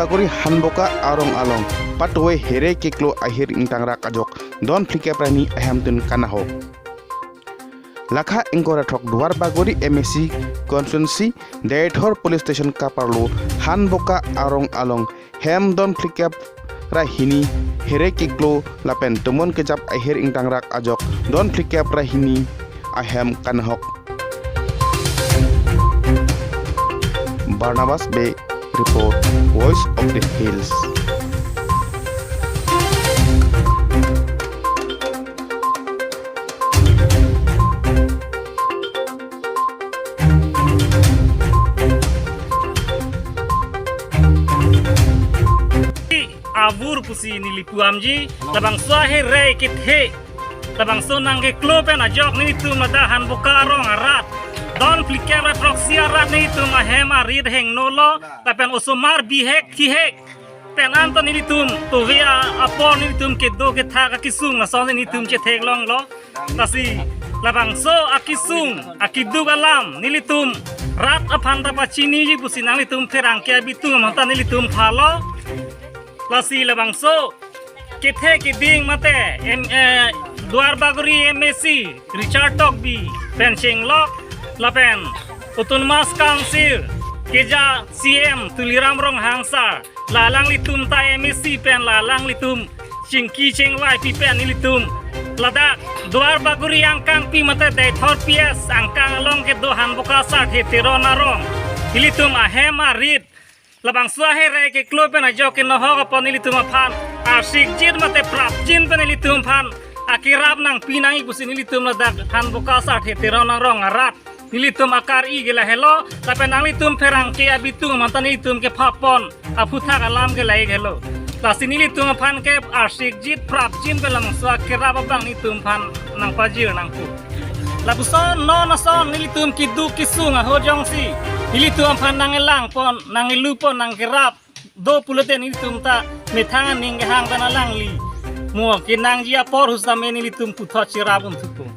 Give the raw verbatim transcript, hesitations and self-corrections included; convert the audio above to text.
Bagori Hanboka arong along patoi here keklo ahir ingtangrak ajok don phlikep ra hini ahemtun kanahok. Lakha ingkoi ra throk Duarbagori M A C constituency Deithor police station kaparlo Hanboka arong along hem don phlikep ra hini here keklo lapen tomon kejap ahir ingtangrak ajok don phlikep ra hini ahem kanahok. Barnabas Bey report, Voice of the Hills. Avur pusi neli pu-amji, labangso ahere kethe, labangso nangkeklo pen ajok nelitum ladak Hanboka arong arat don phlikep ra throksi arat nelitum ahem arit hengno lo, lapen osomar bihek thihek pen anta nelitum tove a-, apor nelitum kedo kethak akesung lason nelitum chetheklonglo. Lasi labangso akesung akeduk alam nelitum rat aphan ta pachiniji pusi nanglitum pherangke abitung aphanta nelitum phalo. Lasi labangso kethe keding mate M-, eh, Duarbagori M A C Richard Tokbi pen chenglok lapen Autonomous Council keja C M Tuliram Ronghang sir, la alanglitum ta M A C pen la alanglitum chingki chingvai pi pen nelitum ladak Duarbagori angkang pi mate Deithor P S angkang along kedo Hanboka Sarthe Teron arong nelitum ahem arit labangso ahere keklo pen ajok kenohok apot nelitum aphan arsikjit mate prapjin pen nelitum aphan akerap nangpi nangji pusi nelitum ladak Hanboka Sarthe Teron arong arat nelitum akar-i ke lahelo, lapen nanglitum pherangke abitung aphanta nelitum kephapon aphuthak alam ke lahelo. Lasi nelitum aphan ke arsikjit prapjin pen labangso akerap abang nelitum aphan nangpajir nangpu. Lapuson non ason nelitum keduk kesung ahut jongsi nelitum aphan nangelangpon, nangelupon, nangkerap do pulote nelitum ta methang aning kehang pen alangli mo kenangji apor hu sitame nelitum puthot cherap un thupo.